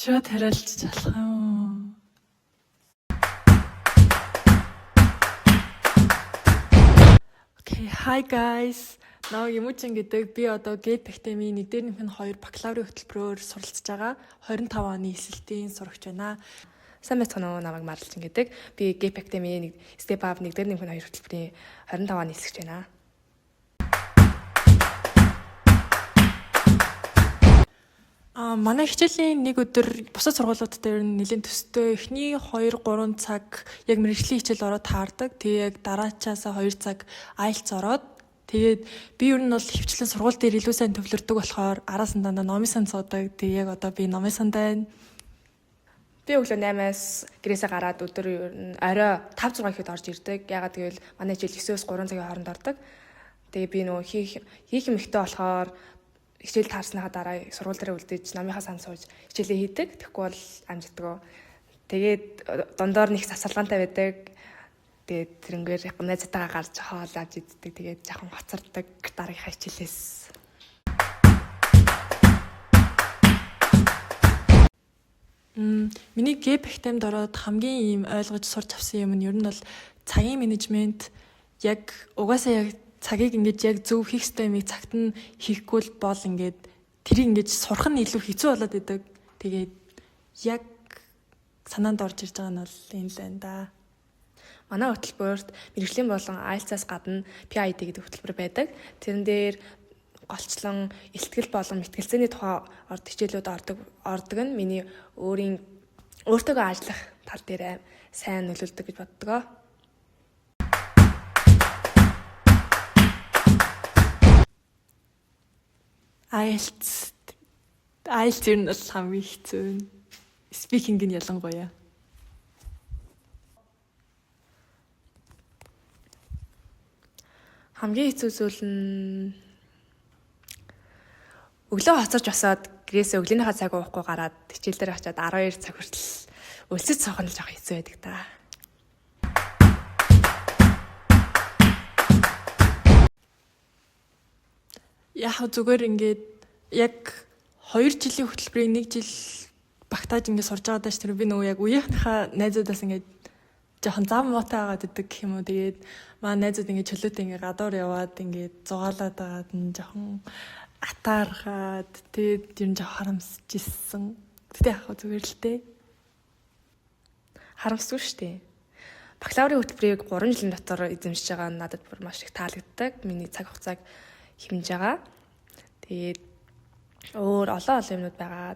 Шууд хариулчих болох юм уу? Okay, hi guys. Намайг Эмүжин гэдэг. Би одоо Gap Academy 1 дээр нэмэх нь 2 бакалаврын хөтөлбөрөөр суралцж байгаа. 25 оны элсэлтийн сурагч байна. Сайн байцгаана уу? Намайг Маралчин гэдэг. Би Gap Academy Step Up 1 дээр нэмэх нь 2 хөтөлбөрийн 25 оны элсэгч байна. Манай хичээлийн нэг өдөр бусад сургуулиудтай ер нь нэлээд төстэй. Эхний 2 3 цаг яг мэргэжлийн хичээл ороод таардаг. Тэгээ яг дараачаасаа 2 цаг IELTS ороод тэгээд би ер нь бол хөвчлэн сургууль дээр илүү сайн төвлөрдөг болохоор араас нь дандаа номын санд суудаг. Тэгээ яг одоо би номын санд байна. Би өглөө 8-аас гэрээсээ гараад өдөр ер нь орой 5 6 ихэд орж ирдэг. Яагаад гэвэл манай хичээл 9-өөс 3 цагийн хооронд ордог. Тэгээ би нөгөө хийх юм ихтэй болохоор хичээл таарсныхаа дараа сургууль дээр үлдээж номынхаа санд сууж хичээлээ хийдэг. Тэгэхгүй бол амжидаггүй. Тэгээд дундоор нэг завсарлагаантай байдаг. Тэгээд тэрнгээр найзтайгаа гарч хоол авч иддэг. Тэгээд жоохон хоцордог дараагийнхаа хичээлээс. Миний Gap Academy-д ороод хамгийн ийм ойлгож сурч авсан юм нь ер нь бол цагийн менежмент, яг угаасаа яг цагийг ингэж яг зөв хийх ёстой юмыг цагт нь хийхгүй л бол ингээд тэрийг ингэж сурах нь илүү хэцүү болоод идэг. Тэгээд яг санаанд орж ирж байгаа нь бол энэ л байна да. Манай хөтөлбөрт мэргэжлийн болон IELTS-аас гадна PID гэдэг хөтөлбөр байдаг. Тэрэн дээр голчлон илтгэл болон мэтгэлцээний тухай орд хичээлүүд ордог нь миний өөрийн өөртөөгөө ажиллах тал дээр сайн нөлөөлдөг гэж боддог. IELTS ер нь бол хамгийн хэцүү нь. Speaking нь ялангуяа. Хамгийн хэцүү зүйл нь өглөө хоцорч босоод гэрээсээ өглөөнийхөө цаг уухгүй гараад хичээл дээр очиад 12 цаг хүртэл өлсөж суух нь жоох хэцүү байдаг та. Яг зүгээр ингээд яг 2 жилийн хөтөлбөрийг 1 жил багтааж ингээд сурж байгаа даа тэр би нөгөө яг үеийнхнийхаа найзуудаас ингээд жоохон зам муутай байгаад идэг гэх юм уу. Тэгээд маа найзууд ингээд чөлөөтэй ингээд гадуур яваад ингээд зугаалаад байгаад нь жоохон атаархаад тэгээд ер нь жоохон харамсаж ирсэн. Гэтэ яг зүгээр л дээ. Харамсгүй шүү дээ. Бакалаврын хөтөлбөрийг 3 жилийн дотор эзэмшиж байгаа нь надад бүр маш их таалагддаг. Миний цаг хугацааг хэмнэж байгаа. Тэгээд өөр олон олон юмнууд байгаа.